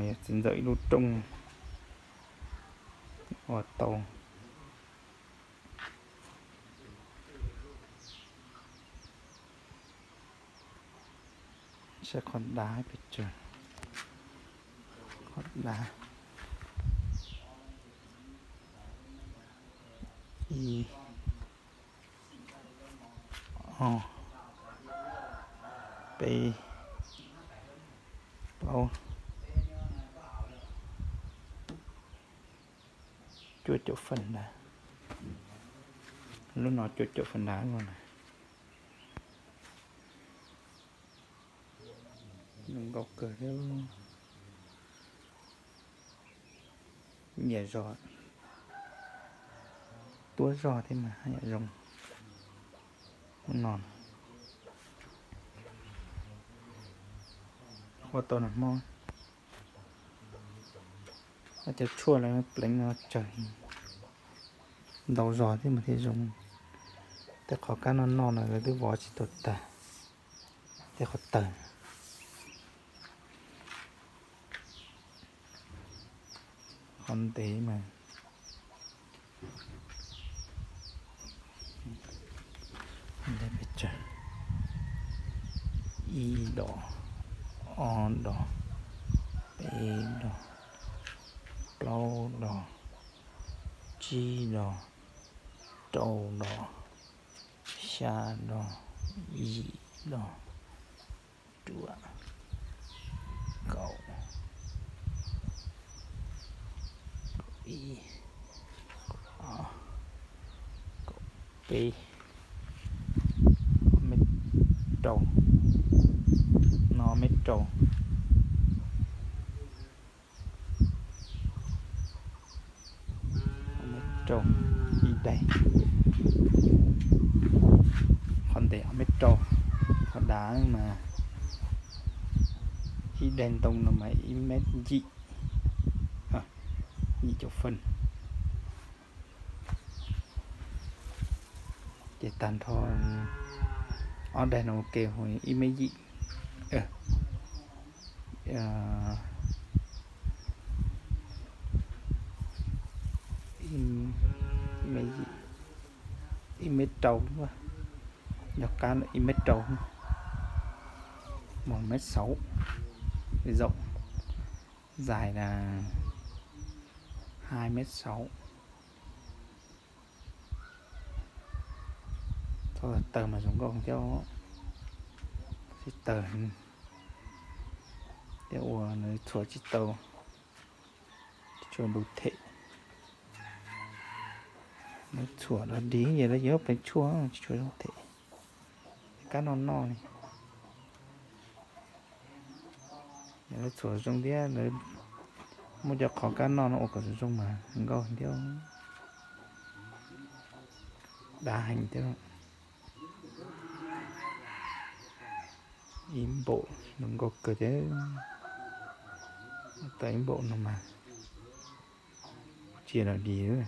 Yog txiv ntxawm ib lub rooj ua tau. Saib qhov dav pes tsawg, qhov dav ib, ob, peb, plaub, cuaj caum feem dav. Lub no cuaj caum feem dav no na. Zoo nkauj kawg thiab. Nyiam zog, tuab zog thiab mas haj yam zoo. Lub no ua tau nag hmo, cov tshuaj lawv pleev no tsawg, ntau zog thiab mas thiaj zoo. Tej qhov kab noj noj no lawv twb vov tsis tau tag. Tej qhov tawg, qhov ntev mas ntev pes tsawg. Ib dos, ob dos, peb dos, plaub dos, tsib dos, rau dos, xya dos, yim dos, rau kaum, kaum ib, kaum ob, kaum peb, ob mev rau, no ob mev rau, ob mev rau ib daim, qhov ntev ob mev rau, qhov dav mas ib daim ntoo no mas ib mev yim, yim caum feem. Ces tag nrho ob daim no ua ke ib mev yim, ib mev yim, ib mev rau, yog kab ib mev rau, một mét sáu, rộng, dài là hai mét sáu. Txhob tawg mas zoo nkauj thiab, tsis tawg thiab ua nws txhuam tsis tau, tsis tshua zoo them. Nws txhuam los dig es lawv yuav pleev tshuaj tsis tshua zoo them. Kab noj noj li, lawv txhuam zoo thiab lawv muab cov qhov kab noj no ua kom zoo zoo mas nkauj thiab, dav heev thiab. Ib npaum no nkauj kawg thiab, tau ib npaum no mas tsis los dig.